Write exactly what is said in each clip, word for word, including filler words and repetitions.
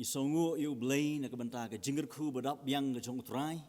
Ngi sngewnguh ïa U Blei na ka bynta ka jingkyrkhu ba dap biang ka jong U Trai,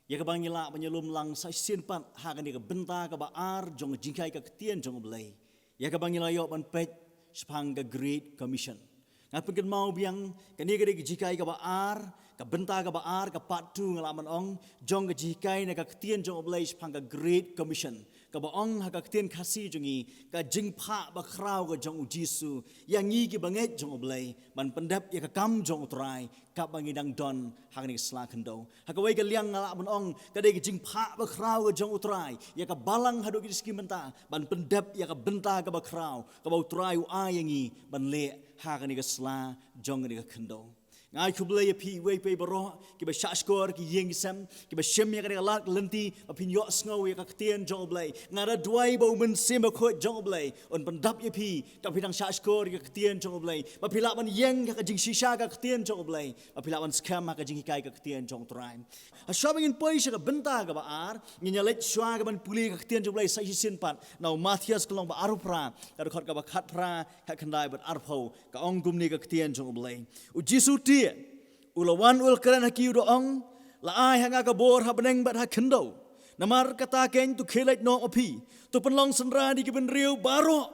ïa kaba ngi lah ban ïalum lang sa shisien pat ha kane ka bynta kaba ar jong ka jinghikai ka ktien jong U Blei, ïa kaba ngi la ïoh ban peit shaphang ka Great Commission. Nga pynkynmaw biang, kane ka dei ka jinghikai kaba ar, ka bynta kaba ar, ka part two nga lah ban ong, jong ka jinghikai na ka ktien jong U Blei shaphang ka Great Commission, kaba ong ha ka ktien Khasi jong ngi, ka jingphah bakhraw ka jong U Jisu ïa ngi kiba ngeit jong U Blei, ban pyndep ïa ka kam jong U Trai kaba ngi dang don ha kane ka sla khyndew. Ha kawei ka liang nga lah ban ong, ka dei ka jingphah bakhraw ka jong U Trai ïa ka balang haduh kine ki sngi mynta, ban pyndep ïa ka bynta kaba khraw kaba U Trai u ai ïa ngi ban leh ha kane ka sla jong kane ka khyndew. Nga ai khublei ïa phi iwei pa iwei baroh kiba shahshkor, ki ïing ki sem, kiba shim ïa kane ka lad ka lynti ba phin ïohsngew ïa ka ktien jong U Blei. Nga da duwai ba U Mynsiem Bakhuid jong U Blei un pyndap ïa phi, ba phi dang shahshkor ïa ka ktien jong U Blei, ba phi lah ban ïeng ha ka jingshisha ka ktien jong U Blei, ba phi lah ban skhem ha ka jinghikai ka ktien jong U Trai. Hashwa ba ngin poi sha ka bynta kaba ar, ngin ïa leit shuwa ka ban pule ka ktien jong U Blei sa shisien pat na u Mathaios ka lynnong ba arphew phra, ka dkhot kaba khatphra, khatkhyndai bad arphew, ka ong kumne ka ktien jong U Blei: U Jisu te u la wan u la kren ha ki u da ong, la ai ha nga ka bor ha bneng bad ha khyndew. Namar kata keiñ to khie leit noh ma phi, to pynlong synran ïa ki bynriew baroh,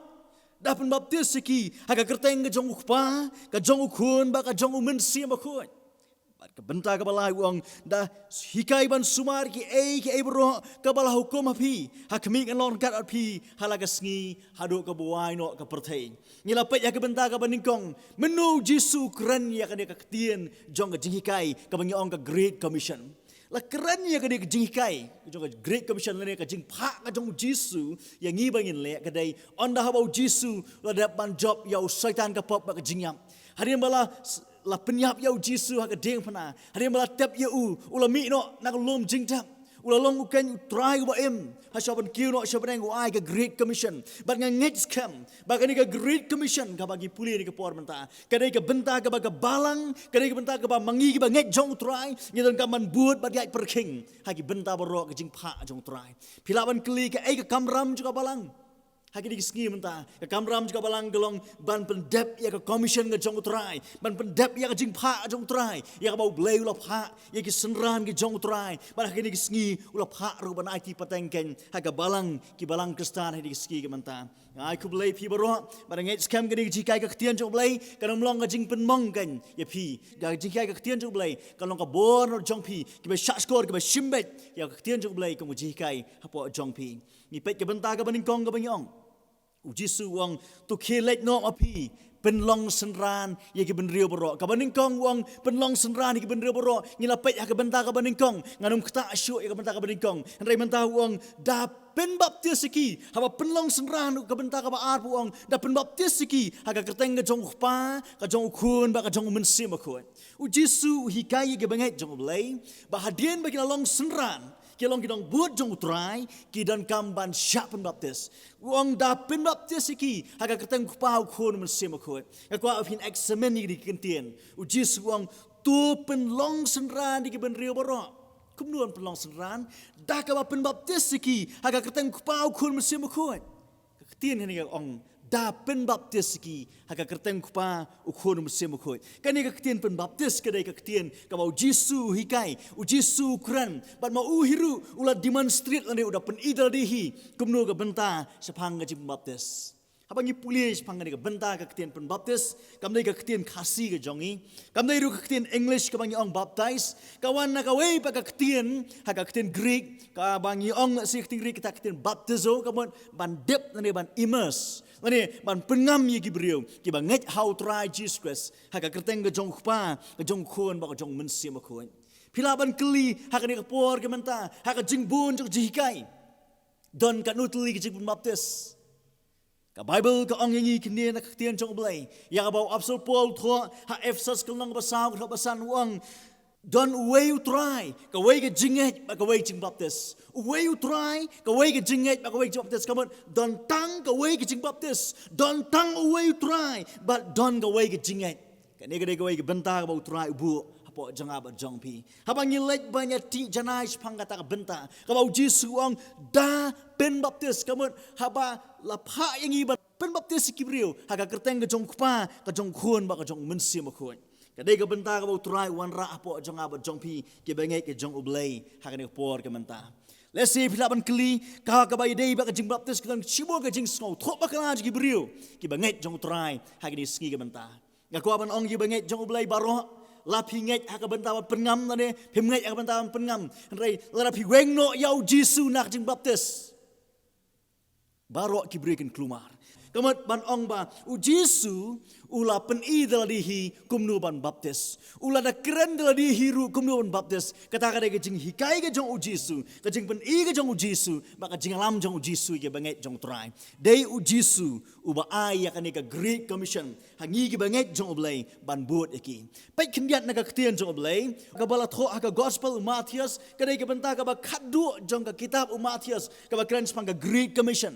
da pynbaptis ïa ki ha ka kyrteng ka jong U Kpa, ka jong U Khun bad ka jong U Mynsiem Bakhuid. Bad ka bynta kaba lai u ong, da hikai ban sumar ïa kiei kiei baroh kaba la hukum ha phi, ha khmih ngan long ryngkat bad phi ha la ka sngi haduh kaba wai noh ka pyrthei. Ngi la peit ha ka bynta kaba nyngkong mynno U Jisu u kren ïa kane ka ktien jong ka jinghikai kaba ngi ong ka Great Commission. La kren ïa kane ka jinghikai jong ka Great Commission lane ka jingphah ka jong U Jisu ïa ngi ba ngin leh, ka dei ynda haba U Jisu u la dep ban jop ïa u Soitan ka pop bad ka jingïap. Hadien ba la, la pynïap ïa U Jisu ha ka diengphna, hadien ba la tep ïa u, u la mih noh na ka lum jingtep, u la long u keiñ u Trai uba im. Hashwa ban kiew noh sha bneng u ai ka Great Commission. Bad nga ngeit skhem ba kane ka Great Commission kaba ngi pule ha kane ka por mynta, ka dei ka bynta kaba ka balang, ka dei ka bynta kaba ma ngi kiba ngeit jong U Trai ngi donkam ban bud bad ïaid pyrkhing ha ki bynta baroh ka jingphah jong U Trai. Phi lah ban kylli, kaei ka kamram jong ka balang ha kine ki sngi mynta? Ka kamram jong ka balang ka long ban pyndep ïa ka commission ka jong U Trai, ban pyndep ïa ka jingphah ka jong U Trai, ïa kaba U Blei u la phah ïa ki synran ki jong U Trai. Bad ha kine ki sngi u la phah ruh ban aiti pateng keiñ ha ka balang, ki balang Khristan ha kine ki sngi ki mynta. Nga ai khublei ïa phi baroh, bad nga ngeit skhem kane ka jinghikai ka ktien jong U Blei kan ym long ka jingpynmong keiñ ïa phi. Ka jinghikai ka ktien jong U Blei kan long ka bor na jong phi kiba shahshkor, kiba shim beit ïa ka ktien jong U Blei kum ka jinghikai hapoh jong phi. Ngi peit ka bynta kaba nyngkong kaba ngi ong, U Jisu u ong, to khie leit noh ma phi, pynlong synran ïa ki bynriew baroh. Kaba nyngkong u ong pynlong synran ïa ki bynriew baroh, ngi la peit ha ka bynta kaba nyngkong, ngan ym ktah shuh ïa ka bynta kaba nyngkong. Hynrei mynta u ong da pynbaptis ïa ki. Haba pynlong synran, ka bynta kaba arphew u ong da pynbaptis ïa ki ha ka kyrteng ka jong U Kpa, ka jong U Khun bad ka jong U Mynsiem Bakhuid. U Jisu u hikai ïa kiba ngeit jong U Blei ba hadien ba ki la long synran, ki long ki nongbud jong U Trai, ki donkam ban shah pynbaptis. U ong da pynbaptis ïa ki ha ka kyrteng U Kpa, U Khun, U Mynsiem Bakhuid. Nga kwah ba phin examine ïa kine ki kyntien. U Jisu u ong to pynlong synran ïa ki bynriew baroh. Kumno ban pynlong synran? Da kaba pynbaptis ïa ki ha ka kyrteng U Kpa, U Khun, U Mynsiem Bakhuid. Ka ktien kane ka ong da pynbaptis ïa ki ha ka kyrteng U Kpa, U Khun, U Mynsiem Bakhuid. Kane ka ktien pynbaptis ka dei ka ktien kaba U Jisu u hikai, U Jisu u kren, bad ma u hi ruh u la demonstrate lane u da pyni da lade hi kumno ka bynta shaphang ka jingpynbaptis. Haba ngi pule shaphang kane ka bynta ka ktien pynbaptis, kam dei ka ktien Khasi ka jong ngi, kam dei ruh ka ktien English kaba ngi ong baptize, ka wan na kawei pat ka ktien, ha ka ktien Greek, kaba ngi ong, si ka ktien Greek kata ka ktien baptizo, ka mut ban dip lane ban immerse, lane ban pynngam ïa ki briew kiba ngeit ha U Trai Jisu Khrist ha ka kyrteng ka jong U Kpa, ka jong U Khun bad ka jong U Mynsiem Bakhuid. Phi lah ban kylli ha kane ka por ka mynta, ha ka jingbun jong ka jinghikai, don katno tylli ka jingpynbaptis? Ka Baibl ka ong ïa ngi kine na ka ktien jong U Blei, ïa kaba u Apostol Paul u thoh ha Ephesus ka lynnong ba saw, ka dkhot ba san, u ong, don uwei U Trai, kawei ka jingngeit bad kawei ka jingbaptis. Uwei U Trai, kawei ka jingngeit bad kawei ka jingbaptis. Ka mut don tang kawei ka jingbaptis, don tang uwei U Trai bad don kawei ka jingngeit. Kane ka dei kawei ka bynta kaba U Trai u buh hapoh jong nga bad jong phi. Haba ngi leit ban ïathuh janai shaphang kata ka bynta kaba U Jisu u ong da pynbaptis, ka mut haba la phah ïa ngi ban pynbaptis ïa ki briew ha ka kyrteng ka jong U Kpa, ka jong U Khun bad ka jong U Mynsiem Bakhuid. Ka dei ka bynta kaba u Trai u wanrah hapoh jong nga bad jong phi kiba ngeit ka jong U Blei ha kane ka por ka mynta. Lehse phi lah ban kylli, ka kaba ïadei bad ka jingbaptis ka don shibun ka jingsngewthuh bakla jong ki briew kiba ngeit jong u Trai ha kine ki sngi ka mynta. Nga kwah ban ong kiba ngeit jong U Blei baroh, la phi ngeit ha ka bynta ban pynngam lane phim ngeit ha ka bynta ban pynngam, hynrei lada phi weng noh ïa u Jisu na ka jingbaptis, baroh ki briew kin kulmar. Ka mut ban ong ba u Jisu u la pyni da lade hi kumno ban baptis, u la da kren da lade hi ruh kumno ban baptis. Kata ka dei ka jinghikai ka jong u Jisu, ka jingpyni ka jong u Jisu, bad ka jingïalam jong u Jisu ïa kiba ngeit jong u Trai. Dei u Jisu uba ai ïa kane ka Great Commission ha ngi kiba ngeit jong U Blei ban bud ïa ki. Peit khyndiat na ka ktien jong U Blei kaba la thoh ha ka Gospel u Mathaios, ka dei ka bynta kaba khatduh jong ka kitab u Mathaios kaba kren shaphang ka Great Commission.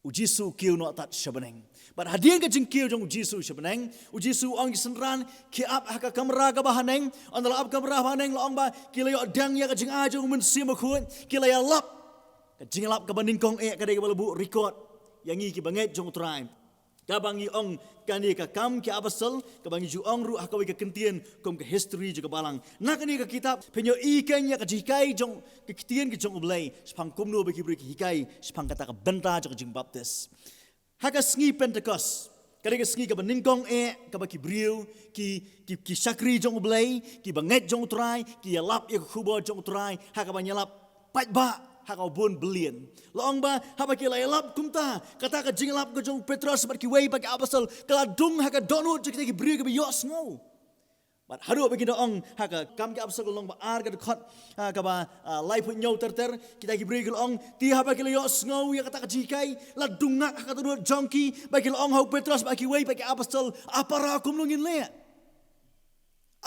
U Jisu u kiew noh tad sha bneng. Bad hadien ka jingkiew jong u Jisu sha bneng, u Jisu u ong ki synran, ki ap ha ka kamra kaba haneng. Ynda la ap kamra ba haneng, la ong ba ki la ïoh diang ïa ka jingai jong u Mynsiem Bakhuid, ki la ïalap. Ka jingïalap kaba nyngkong eh ka dei kaba la buh record ïa ngi kiba ngeit jong u Trai. Kaba ngi ong kane ka Kam ki Apostol, kaba ngi ju ong ruh ha kawei ka kyntien kum ka history jong ka balang. Na kane ka kitab phin ïohi kein ïa ka jinghikai jong ka ktien ka jong U Blei shaphang kumno ba ki briew ki hikai shaphang kata ka bynta jong ka jingbaptis. Ha ka sngi Pentekost, ka dei ka sngi kaba nyngkong eh kaba ki briew, ki, ki, ki shakri jong U Blei, kiba ngeit jong u Trai, ki ïalap ïa ka khubor jong u Trai ha kaban ïalap paidbah ha ka bun byllian. La ong ba haba ki la ïalap kumta, kata ka jingïalap ka jong u Petros bad kiwei pat ki apostol ka la dung ha ka dohnud jong kita ki briew kiba ïohsngew. Bad haduh ba ki da ong ha ka Kam ki Apostol lynnong ba ar ka dkhot, ha, kaba, ah, laiphew hynñiew ter ter, kita ki briew ki la ong, te haba ki la ïohsngew ïa kata ka jinghikai, la dung ngak ha ka dohnud jong ki, ba ki la ong ha u Petros bad kiwei pat ki apostol, a para, kumno ngin leh?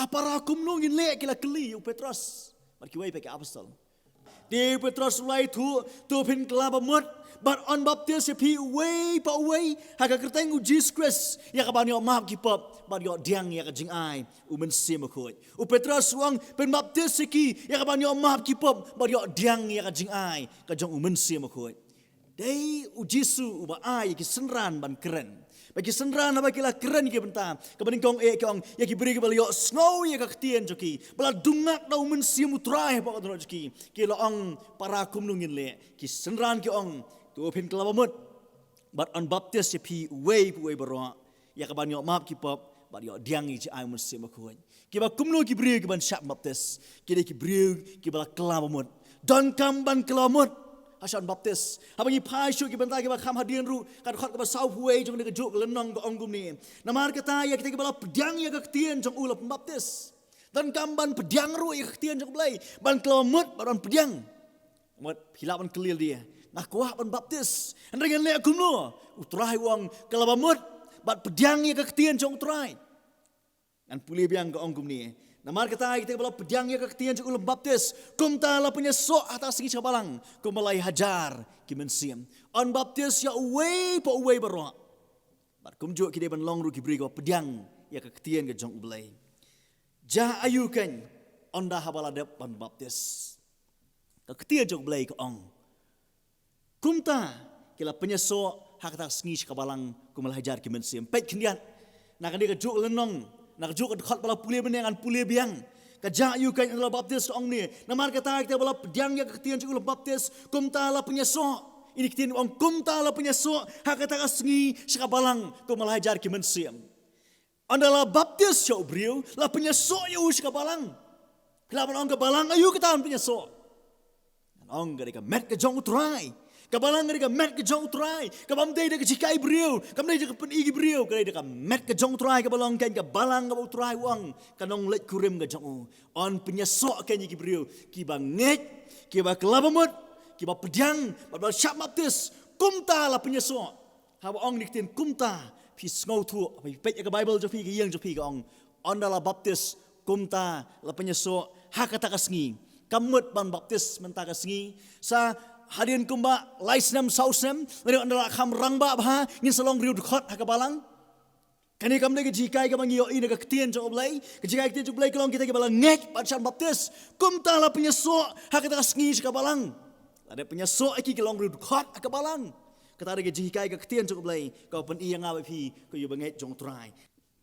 A para, kumno ngin leh? Ki la kylli u Petros bad kiwei pat ki apostol. Te u Petros u la ïathuh, to phin kylla bamut bad yn baptis ïa phi uwei pa uwei ha ka kyrteng u Jisu Khrist ïa kaban ïoh map ki pop bad ïoh diang ïa ka jingai u Mynsiem Bakhuid. U Petros u ong, phin baptis ïa ki ïa kaban ïoh map ki pop bad ïoh diang ïa ka jingai ka jong u Mynsiem Bakhuid. Dei u Jisu uba ai ïa ki synran ban kren. Ba ki synran haba ki la kren ïa ki bynta kaba nyngkong eh ki ong ïa ki briew kiba la ïohsngew ïa ka ktien jong ki, ba la dung ngak da u Mynsiem u Trai hapoh ka dohnud jong ki, ki la ong, para, kumno ngin leh? Ki synran ki ong, to phin kylla bamut bad yn baptis ïa phi uwei pa uwei baroh ïa kaban ïoh map ki pop bad ïoh diang ïa ka jingai u Mynsiem Bakhuid. Kiba kumno ki briew kiban shah baptis? Ki dei ki briew kiba la kylla bamut. Donkam ban kylla bamut ha shuwa ban baptis. Haba ngi phai shuh ki bynta kiba kham hadien ruh, ka dkhot kaba sawphew wei jong kane kajuh ka lynnong ka ong kumne, namar kata ïa kita kiba la pdiang ïa ka ktien jong u la pynbaptis. Donkam ban pdiang ruh ïa ka ktien jong U Blei, ban kylla bamut bad ban pdiang. Mut phi lah ban kylli lade, nga kwah ban baptis, hynrei ngan leh kumno? U Trai u ong, kylla bamut bad pdiang ïa ka ktien jong u Trai. Ngan pule biang, ka ong kumne, namar kata ïa kita kiba la pdiang ïa ka ktien jong u la pynbaptis, kumta la pynïasoh ha kata ka sngi sha ka balang kum ba lai hajar ki mynsiem. Yn baptis ïa uwei pa uwei baroh. Bad kumjuh ki dei ban long ruh ki briew kiba pdiang ïa ka ktien ka jong U Blei. Jia aïu kein ynda haba la dep ban baptis? Ka ktien jong U Blei ka ong, kumta ki la pynïasoh ha kata ka sngi sha ka balang kum ba lai hajar ki mynsiem. Peit khyndiat na kane kajuh ka lynnong, na kajuh ka dkhot ba la pule mynne, ngan pule biang. Ka jia aïu kein ynda la baptis, ka ong kumne, namar kata ïa kita ba la pdiang ïa ka ktien jong u la pynbaptis, kumta la pynïasoh. Ine i ktien ba ong kumta la pynïasoh ha kata ka sngi sha ka balang kum ba lai hajar ki mynsiem. Ynda la baptis ïa u briew, la pynïasoh ïa u sha ka balang. Phi lah ban ong, ka balang aïu kata ban pynïasoh? Ngan ong, ka dei ka met ka jong u Trai. Ka balang ka dei ka met ka jong u Trai. Ka bym dei da ka jinghikai briew, kam dei da ka pyni ki briew, ka dei da ka met ka jong u Trai kaba long kein ka balang kaba u Trai u ong ka nongleit kurim ka jong u. Yn pynïasoh kein ïa ki briew kiba ngeit, kiba kylla bamut, kiba pdiang bad ba la shah baptis. Kumta la pynïasoh. Haba ong ine i ktien kumta, phi sngewthuh, haba phi peit ïa ka Baibl jong phi, ka ïing jong phi, ka ong, ynda la baptis, kumta la pynïasoh ha kata ka sngi. Kam mut ban baptis mynta ka sngi, sa hadien kumba lai snem, saw snem, lane ynda la kham rangbah bha, ngin sa long riew dkhot ha ka balang. Kane kam dei ka jinghikai kaba ngi ïohi na ka ktien jong U Blei. Ka jinghikai ka ktien jong U Blei ka long kita kiba la ngeit bad shah baptis, kumta la pynïasoh ha kata ka sngi sha ka balang. La dep pynïasoh ïa ki, ki long riew dkhot ha ka balang. Kata dei ka jinghikai ka ktien jong U Blei kaba pyni ïa nga bad phi ko ïa ba ngeit jong U Trai.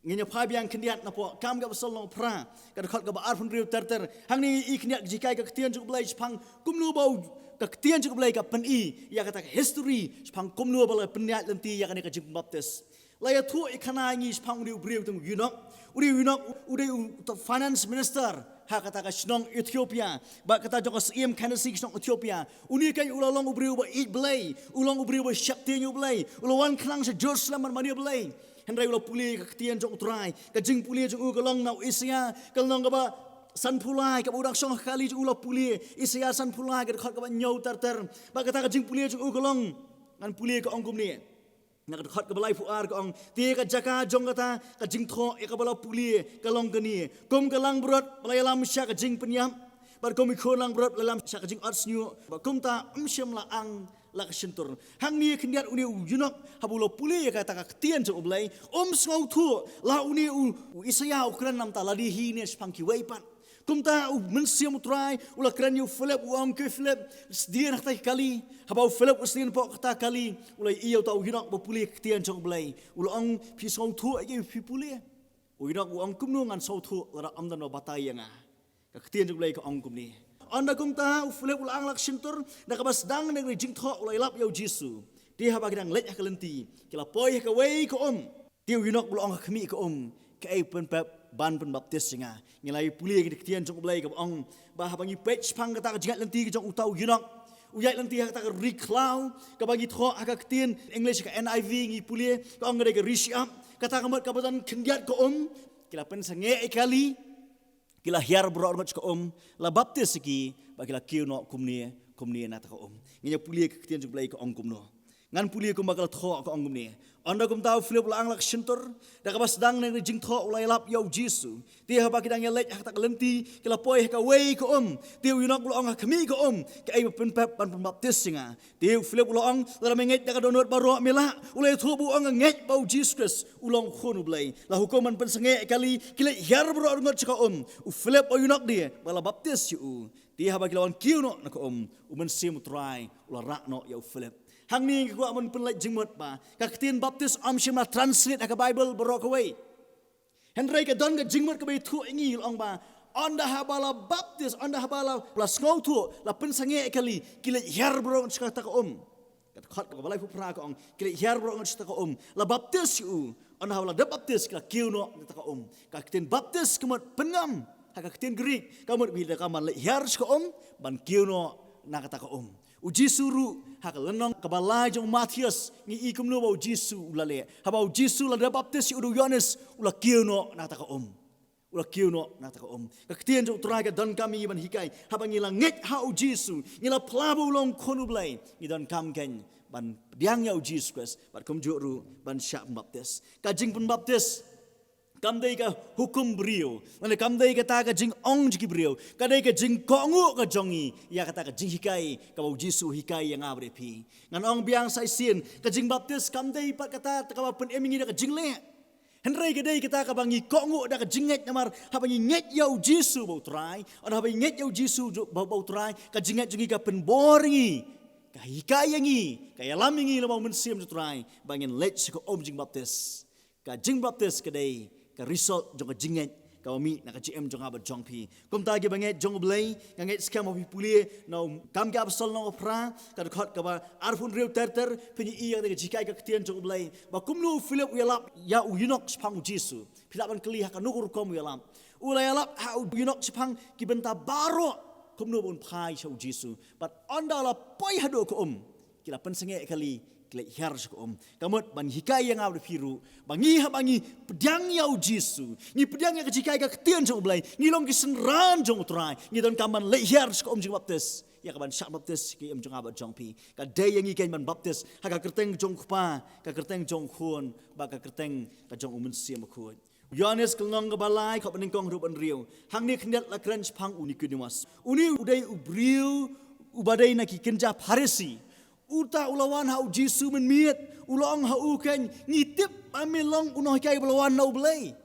Ngin ïa phai biang khyndiat napoh Kam ki Apostol lynnong phra, ka dkhot kaba arphew hynriew ter ter. Hangne i khyndiat ka jinghikai ka ktien jong U Blei shaphang kumno ba u, ka ktien jong U Blei ka pyni ïa kata ka history shaphang kumno ba la pynïaid lynti ïa kane ka jingbaptis. La ïathuh ïa khana ïa ngi shaphang une u briew tang u eunuch. Une u eunuch u dei u top finance minister ha kata ka shnong Ethiopia, bad kata jong ka Syiem Candace ka shnong Ethiopia. Une kan u la long u briew ba ïeit Blei, u long u briew ba sheptieng ïa U Blei, u la wan khnang sha Jerusalem ban mane Blei. Hynrei u la pule ka ktien jong U Trai. Ka jingpule jong u ka long na u Isaïah, ka long kaba sanphew lai, kaba u dang shong ha ka kali jong u la pule. Isaïah sanphew lai, ka dkhot kaba hynñiew ter ter. Bad kata ka jingpule jong u ka long, ngan pule, ka ong kumne. Na ka dkhot kaba laiphew ar ka ong, te ka jaka jong kata ka jingthoh ïa kaba la pule ka long kane: Kum ka langbrot ba la ïalam sha ka jingpynïap, bad kum i khun langbrot ba la ïalam sha ka jingot shñiuh, bad kumta ym shym la ang la ka shyntur. Hangne khyndiat une u eunuch haba u la pule ïa kata ka ktien jong U Blei, um sngewthuh la une u, u Isaïah u kren namar lade hi ne shaphang kiwei pat. Kumta u Mynsiem U Trai u la kren ïa u Philip, u ong, ko Philip, sdien ha kata ka kali. Haba u Philip u sdien hapoh kata ka kali, u la ïohi ïa uta u eunuch ba pule ka ktien jong U Blei. U la ong, phi sngewthuh ïa ki ba phi pule? U eunuch u ong, kumno ngan sngewthuh lada ym don ba batai ïa nga? Ka ktien jong U Blei ka ong kumne. Ynda kumta u Philip u la ang la ka shyntur, da kaba sdang na ka jingthoh u la ïalap ïa U Jisu. Te haba ki dang leit ha ka lynti, ki la poi ha kawei ka um. Te u eunuch u la ong ha khmih ka um, kaei pynpep ban pynbaptis ïa nga? Ngi la ïa pule ïa ka ktien jong U Blei kaba ong ba haba ngi peit shaphang kata ka jingïaid lynti ka jong uta u eunuch, u ïaid lynti ha kata ka ri khlaw, kaba ngi thoh ha ka ktien English, ka N I V ngi pule, ka ong ka dei ka ri shyiap. Kata ka mut kaba don khyndiat ka um, ki la pynsangeh ïa kali, ki la hiar baroh arngut sha ka um, la baptis ïa ki, bad ki la kiew noh kumne kumne na kata ka um. Ngin ïa pule ka ktien jong U Blei ka ong kumno. Ngan pule kumba ka la thoh, ka ong kumne. Ynda kumta u Philip u la ang la ka shyntur, da kaba sdang na ka jingthoh u la ïalap ïa U Jisu. Te haba ki dang ïaleit ha kata ka lynti, ki la poi ha kawei ka um. Te u eunuch u la ong ha khmih ka um, kaei ba pynpep ban pynbaptis ïa nga? Te u Philip u la ong, lada me ngeit da ka dohnud baroh me lah. U la ïathuh bad u ong, nga ngeit ba U Jisu Khrist u long u Khun U Blei. La hukum ban pynsangeh ïa kali, ki leit hiar baroh arngut sha ka um. U Philip u ïohi noh de ba la baptis ïa u. Te haba ki la wan kiew noh na ka um, u Mynsiem U Trai u la rah noh ïa u Philip. Hangne nga kwah ban pynlait jingmut ba ka ktien baptis ym shym la translate ha ka Baibl baroh kawei. Hynrei ka don ka jingmut kaba ïathuh ïa ngi, la ong ba ynda haba la baptis, ynda haba la, la sngewthuh, la pynsangeh ïa kali, ki leit hiar baroh arngut sha kata ka um. Ka dkhot kaba laiphew phra ka ong, ki leit hiar baroh arngut sha kata ka um. La baptis ïa u, ynda haba la dep baptis ki la kiew noh na kata ka um. Ka ktien baptis ka mut pynngam ha ka ktien Greek, ka mut ba ngi donkam ban leit hiar sha ka um, ban kiew noh na kata ka um. U Jisu ruh, ha ka lynnong kaba lai jong u Mathaios, ngi i kumno ba U Jisu u la leh. Haba U Jisu u la dep baptis ïa u da u Ïoannis, u la kiew noh na kata ka um. U la kiew noh na kata ka um. Ka ktien jong U Trai ka donkam ïa ngi ban hikai. Haba ngi la ngeit ha U Jisu, ngi la phla ba u long u Khun U Blei, ngi donkam kein ban pdiang ïa U Jisu Khrist, bad kumjuh ruh ban shah pynbaptis. Ka jingpynbaptis kam dei ka hukum briew, lane kam dei kata ka jingong jong ki briew. Ka dei ka jingkohnguh ka jong ngi ïa kata ka jinghikai kaba U Jisu u hikai ïa nga bad ïa phi. Ngan ong biang sa shisien, ka jingbaptis kam dei pat kata kaba pynim ïa ngi da ka jingleh. Hynrei ka dei kata kaba ngi kohnguh da ka jingngeit, namar haba ngi ngeit ïa U Jisu ba U Trai, ynda haba ngi ngeit ïa U Jisu ju-, ba, ba U Trai, ka jingngeit jong ngi ka pynbor ïa ngi, ka hikai ïa ngi, ka ïalam ïa ngi lem bad U Mynsiem U Trai ba ngin leit sha ka um jingbaptis. Ka jingbaptis ka dei ka result jong ka jingngeit kaba mih na ka jingim jong nga bad jong phi. Kumta ki bangeit jong U Blei, nga ngeit skhem ba phi pule na u Kam ki Apostol lynnong phra, ka dkhot kaba arphew hynriew ter ter, phin ïohi ïa ka jinghikai ka ktien jong U Blei ba kumno u Philip u ïalap ïa u eunuch shaphang U Jisu. Phi lah ban kylli ha kano ka rukom u ïalap. U la ïalap ha u eunuch shaphang ki bynta baroh, kumno ba un phai sha U Jisu. Bad ynda la poi haduh ka um, ki la pynsangeh ïa kali, ki leit hiar sha ka um. Ka mut ban hikai ïa nga bad phi ruh ba ngi, haba ngi pdiang ïa U Jisu, ngi pdiang ïa ka jinghikai ka ktien jong U Blei, ngi long ki synran jong U Trai, ngi donkam ban leit hiar sha ka um jingbaptis ïa kaban shah baptis ka im jong nga bad jong phi. Ka dei ïa ngi kein ban baptis ha ka kyrteng jong U Kpa, ka kyrteng jong U Khun, bad ka kyrteng ka jong U Mynsiem Bakhuid. Ïoannis ka lynnong kaba lai, dkhot ba nyngkong haduh ba hynriew. Hangne khyndiat la kren shaphang u Nikodemos. Une u dei u briew uba dei na ki kynja Pharisi. Uta u la wan ha U Jisu mynmiet, u la ong ha u kein, ngi tip ba me long u nonghikai ba la wan na U Blei.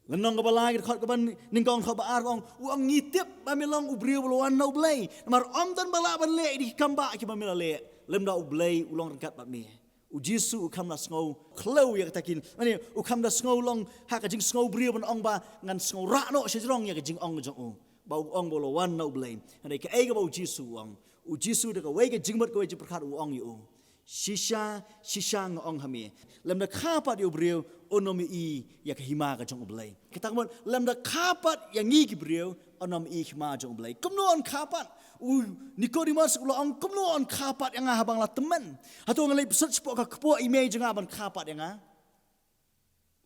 Lynnong kaba lai, dkhot kaba nyngkong, dkhot ba ar, ong, u ong, ngi tip ba me long u briew ba la wan na U Blei. Namar ym don ba lah ban leh ïa ki kam ba kiba me la leh lymda U Blei u long ryngkat bad me. U Jisu u kham da sngew khlaw ïa kata kin, mane, u kham da sngew long ha ka jingsngew briew ban ong ba ngan sngew rah noh sha jrong ïa ka jingong jong u. Ba u ong ba u la wan na U Blei. Hynrei kaei kaba U Jisu u ong? U Jisu da kawei ka jingmut, kawei jingpyrkhat u ong ïa u, shisha shisha nga ong ha me, lymda kha pat ïa u briew un ym ïohi ïa ka hima ka jong U Blei. Kata ka mut, lymda kha pat ïa ngi ki briew un ym ïohi hima jong U Blei. Kumno yn kha pat? U Nikodemus u la ong, kumno yn kha pat ïa nga haba nga la tymmen? Hato nga leit pynshit shapoh ka kpoh i mei jong nga ban kha pat ïa nga?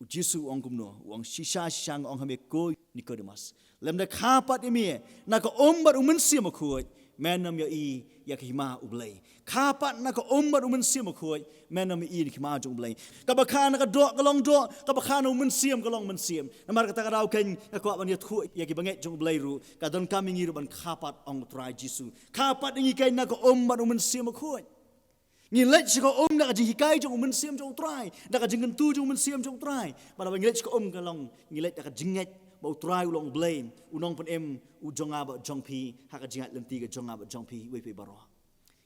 U Jisu u ong kumno? U ong, shisha shisha nga ong ha me ko Nikodemus, lymda kha pat ïa me na ka um bad U Mynsiem Bakhuid, men ym ïohi ïa ka hima U Blei. Kha pat na ka um bad U Mynsiem Bakhuid, men ym ïohi ïa ka hima jong U Blei. Kaba kha na ka doh ka long doh, kaba kha na U Mynsiem ka long mynsiem. Namar kata ka daw keiñ nga kwah ban ïathuh ïa ki bangeit jong U Blei ruh, ka donkam ïa ngi ruh ban kha pat, ong U Trai Jisu. Kha pat ïa ngi keiñ na ka um bad U Mynsiem Bakhuid. Ngi leit sha ka um da ka jinghikai jong U Mynsiem jong U Trai, da ka jingkyntu jong U Mynsiem jong U Trai. Bad haba ngi leit sha ka um ka long, ngi leit da ka jingngeit ba U Trai u long U Blei, U Nongpynim, u jong nga bad jong phi, ha ka jingïaid lynti ka jong nga bad jong phi, iwei pa iwei baroh.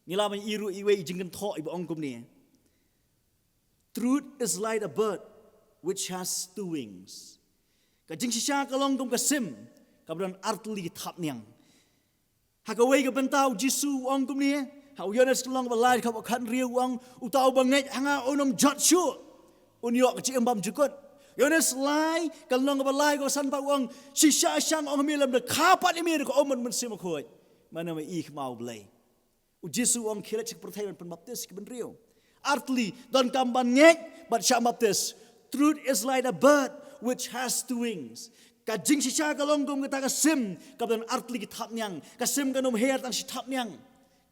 Ngi lah ban ïohi ruh iwei i jingkynthoh iba ong kumne: Truth is like a bird which has two wings. Ka jingshisha ka long kum ka sim kaba don artylli ki thapniang. Ha kawei ka bynta U Jisu u ong kumne, ha u Ïoannis ka lynnong ba lai dkhot ba khathynriew u ong, uta uba ngeit ha nga un ym jot shuh, un ïoh ka jingim bymjukut. Ïoannis lai ka lynnong ba lai dkhot ba san pat u ong, shisha shisha nga ong ha me, lymda kha pat ïa me na ka um bad U Mynsiem Bakhuid, men ym ïohi hima U Blei. U Jisu u ong khie leit sha ka pyrthei ban pynbaptis ïa ki bynriew. Artylli, donkam ban ngeit bad shah baptis. Truth is like a bird which has two wings. Ka jingshisha ka long kum kata ka sim kaba don artylli ki thapniang. Ka sim kan ym her tang shi thapniang.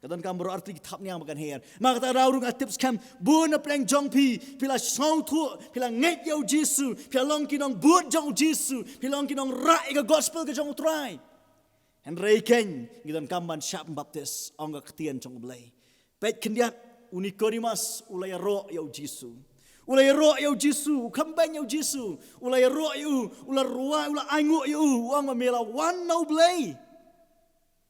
Ka donkam baroh artylli ki thapniang ba kan her. Namar kata ka daw ruh nga tip skhem, bun na pdeng jong phi, phi la sngewthuh, phi la ngeit ïa U Jisu, phi la long ki nongbud jong U Jisu, phi la long ki nongrah ïa ka gospel ka jong U Trai. Hynrei keiñ ngi donkam ban shah pynbaptis, ong ka ktien jong U Blei. Peit khyndiat, u Nikodemus u la ïaroh ïa U Jisu. U la ïaroh ïa U Jisu, u kham beiñ ïa U Jisu. U la ïaroh ïa u, u la rwai, u la ainguh ïa u, u ong ba me la wan na U Blei.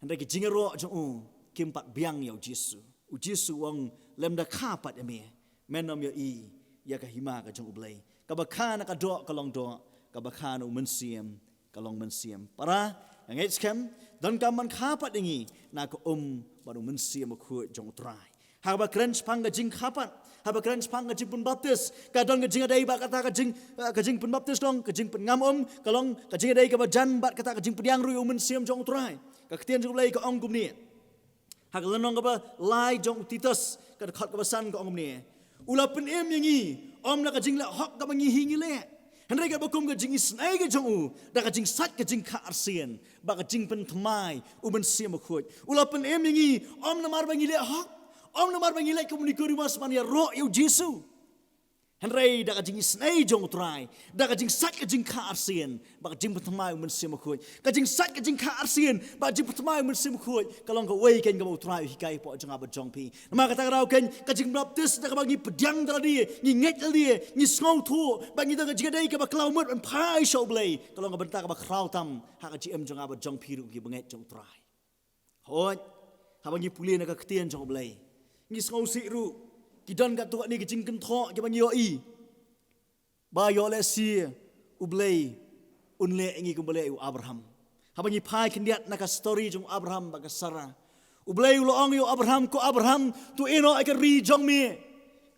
Hynrei ki jingïaroh jong u kim pat biang ïa U Jisu. U Jisu u ong, lymda kha pat ïa me, men ym ïohi ïa ka hima ka jong U Blei. Kaba kha na ka doh ka long doh, kaba kha na U Mynsiem ka long mynsiem. Para, nga ngeit skhem, donkam ban kha pat ïa ngi na ka um bad U Mynsiem Bakhuid jong U Trai. Haba kren shaphang ka jingkha pat, haba kren shaphang ka jingpynbaptis, ka don ka jingïadei bad kata ka jing, eh, ka jingpynbaptis long, ka jingpynngam um, ka long ka jingïadei kaba jan bad kata ka jingpdiang ruh ïa U Mynsiem jong U Trai. Ka ktien jong U Blei ka ong kumne. Ha ka lynnong kaba lai jong u Titus, ka dkhot kaba san ka ong kumne: U la pynim ïa ngi, ym na ka jingleh hok kaba ngi hi ngi leh, hynrei katba kum ka jingisynei ka jong u, da ka jingsait ka jingkha arsien, bad ka jingpynthymmai U Mynsiem Bakhuid. U la pynim ïa ngi, ym namar ba ngi leh hok, ym namar ba ngi leh kum u Nikodemus ban ïaroh ïa U Jisu. Hynrei da ka jingisynei jong U Trai, da ka jingsait ka jingkha arsien, bad ka jingpynthymmai U Mynsiem Bakhuid. Ka jingsait ka jingkha arsien bad ka jingpynthymmai U Mynsiem Bakhuid ka long kawei keiñ kaba U Trai u hikai hapoh jong nga bad jong phi. Namar kata ka daw keiñ, ka jingbaptis da kaba ngi pdiang da lade, ngi ngeit da lade, ngi sngewthuh, bad ngi don ka jingïadei kaba khlaw mut ban phai sha U Blei, ka long ka bynta kaba khraw tam ha ka jingim jong nga bad jong phi ruh ki bangeit jong U Trai. Hooid, haba ngi pule na ka ktien jong U Blei, ngi sngewsih ruh, ki don katto katne ki jingkynthoh kiba ngi ïohi. Ba ïoh lehse U Blei un leh ïa ngi kumba leh ïa u Abraham. Haba ngi phai khyndiat na ka story jong u Abraham bad ka Sara, U Blei u la ong ïa u Abraham, ko Abraham, to ïeh noh ïa ka ri jong me,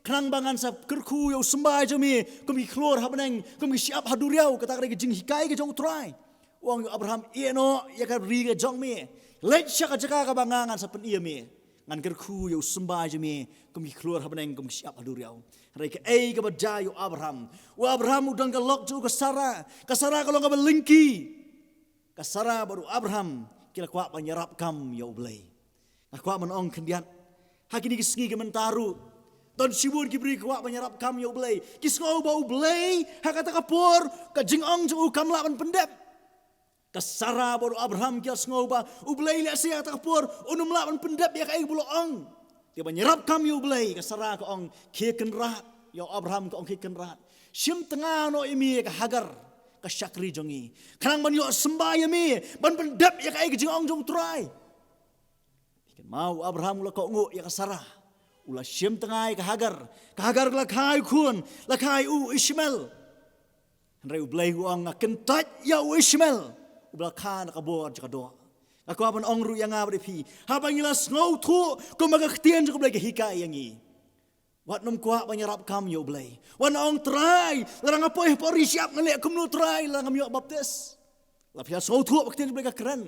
khnang ba ngan sa kyrkhu ïa u symbai jong me kum ki khlur ha bneng, kum ki shyiap ha duriaw. Kata ka dei ka jinghikai ka jong U Trai. U ong ïa u Abraham, ïeh noh ïa ka ri ka jong me, leit sha ka jaka kaba nga ngan sa pyni ïa me. Ngan kyrkhu ïa u symbai jong me kum ki khlur ha bneng, kum ki shyiap ha duriaw. Hynrei kaei kaba jia ïa u Abraham? U Abraham u don ka lok jong u ka Sara. Ka Sara ka long kaba lyngkhi. Ka Sara bad u Abraham ki la kwah ban ïarap kam ïa U Blei. Nga kwah ban ong khyndiat, ha kine ki sngi ki mynta ruh, don shibun ki briew ki kwah ban ïarap kam ïa U Blei. Ki sngew ba U Blei ha kata ka por, ka jingong jong u kam lah ban pyndep. Ka Sara bad u Abraham ki la sngew ba U Blei lehse ha kata ka por un ym lah ban pyndep ïa kaei kaba u la ong. Te ban ïarap kam ïa U Blei, ka Sara ka ong, khie kynrad. Ïa u Abraham ka ong, khie kynrad. Shim tnga noh ïa me ïa ka Hagar, ka shakri jong ngi, khnang ban ïoh symbai ïa me, ban pyndep ïa kaei ka jingong jong U Trai. Kynmaw, u Abraham u la kohnguh ïa ka Sara. U la shim tnga ïa ka Hagar. Ka Hagar la kha ïa u khun, la kha ïa u Ishmael. Hynrei U Blei u ong, nga kyntait ïa u Ishmael uba la kha na ka bor jong ka doh. Nga kwah ban ong ruh ïa nga bad ïa phi, haba ngi la sngewthuh kumba ka ktien jong U Blei ka hikai ïa ngi, wat nym kwah ban ïarap kam ïa U Blei. Wat nym ong, Trai, lada nga poi hapoh ri shyiap ngan leh kumno, Trai, lada ngam ïoh baptis? Lada phi la sngewthuh ba ka ktien jong U Blei ka kren,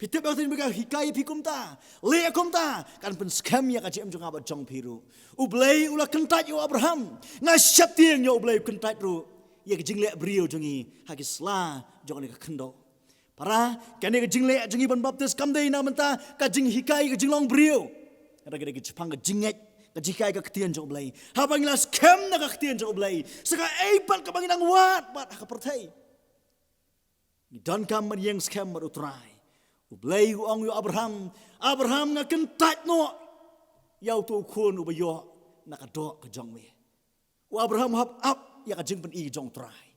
phi tip ba ka ktien jong U Blei ka hikai ïa phi kumta, leh kumta, kan pynskhem ïa ka jingim jong nga bad jong phi ruh. U Blei u la kyntait ïa u Abraham. Nga sheptieng ïa U Blei u kyntait ruh ïa ka jingleh briew jong ngi ha ki sla jong kane ka khyndew. Para, kane ka jingleh jong ngi ban baptis kam dei na bynta ka jinghikai ka jinglong briew. Hynrei ka dei shaphang ka jingngeit, ka jinghikai ka ktien jong U Blei. Haba ngi la skhem na ka ktien jong U Blei, sa kaei pat kaba ngi dang wad bad ha ka pyrthei, ngi donkam ban ïeng skhem bad U Trai. U Blei u ong ïa u Abraham, Abraham, nga kyntait noh ïa uto u khun uba ïoh na ka doh ka jong me. U Abraham u hap ap ïa ka jingpyni jong U Trai.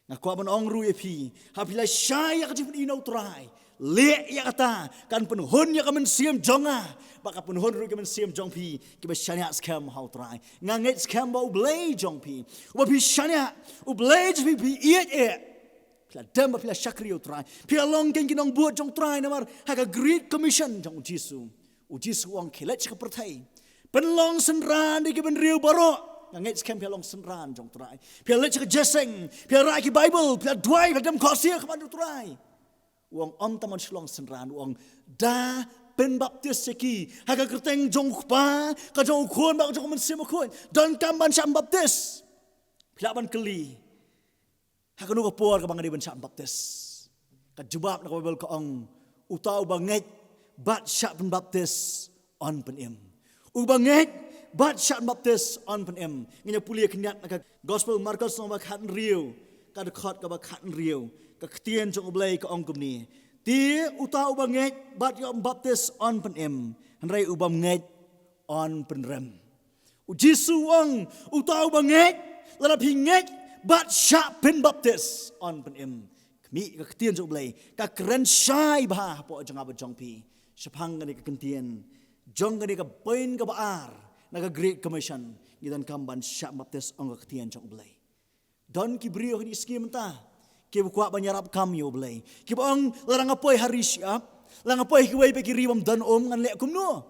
Nga kwah ban ong ruh ïa phi, haba phi la shai ïa ka jingpyni na U Trai, leh ïa kata, kan pynhun ïa ka mynsiem jong nga, bad kan pynhun ruh ïa ka mynsiem jong phi, kiba shaniah skhem ha U Trai. Nga ngeit skhem ba U Blei jong phi, uba phi shaniah, U Blei jong phi, phi ïeit eh. Phi la dem bad phi la shakri ïa U Trai. Phi la long kein ki nongbud jong U Trai namar ha ka Great Commission jong U Jisu, U Jisu u ong, khie leit sha ka pyrthei, pynlong synran ïa ki bynriew baroh. Nga ngeit skhem phi la long synran jong U Trai. Phi la leit sha ka jingïaseng, phi la rah ki Baibl, phi la duwai, phi la dem khohsiew ha khmat U Trai. U ong, ym tang ban shu long synran, u ong, da pynbaptis ïa ki ha ka kyrteng jong U Kpa, ka jong U Khun bad ka jong U Mynsiem Bakhuid. Donkam ban shah baptis. Phi lah ban kylli, ha kano ka por kaba nga dei ban shah baptis? Ka jubab na ka Baibl ka ong, uta uba ngeit bad shah pynbaptis yn pynim. Uba ngeit bad shah pynbaptis yn pynim. Ngin ïa pule khyndiat na ka Gospel Markos lynnong ba khathynriew, ka dkhot kaba khathynriew. Ka ktien jong U Blei ka ong kumne: Te uta uba ngeit bad ïoh baptis yn pynim, hynrei u bym ngeit yn pynrem. U Jisu u ong, uta uba ngeit, lada phi ngeit bad shah pynbaptis yn pynim. Khmih, ka ktien jong U Blei ka kren shai bha hapoh jong nga bad jong phi shaphang kane ka ktien jong kane ka point kaba ar na ka Great Commission. Ngi donkam ban shah baptis, ong ka ktien jong U Blei. Don ki briew ha kine ki sngi mynta kiba kwah ban ïarap kam ïa U Blei, kiba ong, lada nga poi ha ri shyiap, lada nga poi ha kiwei pat ki ri bym don um, ngan leh kumno?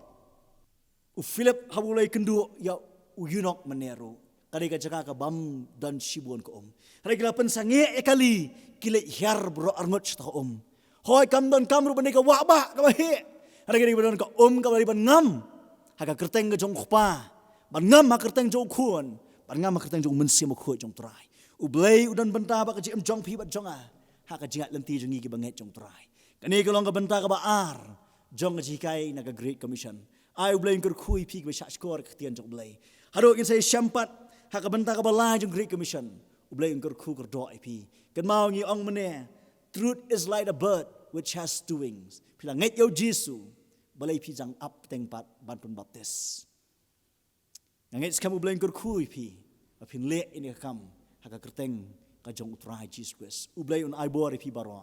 U Philip haba u la ïakynduh ïa u eunuch mynne ruh, ka dei ka jaka kabym don shibun ka um. Hynrei ki la pynsangeh ïa kali, ki leit hiar baroh arngut sha ka um. Hooid, kam donkam ruh ban dei ka wah bah kaba heh, hynrei ka dei ban don ka um kaba dei ban ngam ha ka kyrteng ka jong U Kpa, ban ngam ha ka kyrteng jong U Khun, ban ngam ha ka kyrteng jong U Mynsiem Bakhuid jong U Trai. U Blei u don bynta bad ka jingim jong phi bad jong nga ha ka jingïaid lynti jong ngi kiba ngeit jong U Trai. Kane ka long ka bynta kaba ar jong ka jinghikai na ka Great Commission. Ai U Blei un kyrkhu ïa phi kiba shahshkor ka ktien jong U Blei. Haduh ngin sa ïashem pat ha ka bynta kaba lai jong Great Commission, U Blei un kyrkhu kyrdoh ïa phi. Kynmaw, ngi ong mynne, truth is like a bird which has two wings. Phi la ngeit ïa U Jisu, balei phi dang ap bteng pat ban pynbaptis? Nga ngeit skhem U Blei un kyrkhu ïa phi ba phin leh ïa kane ka kam ha ka kyrteng ka jong U Trai Jisu Khrist. U Blei un ai bor ïa phi baroh.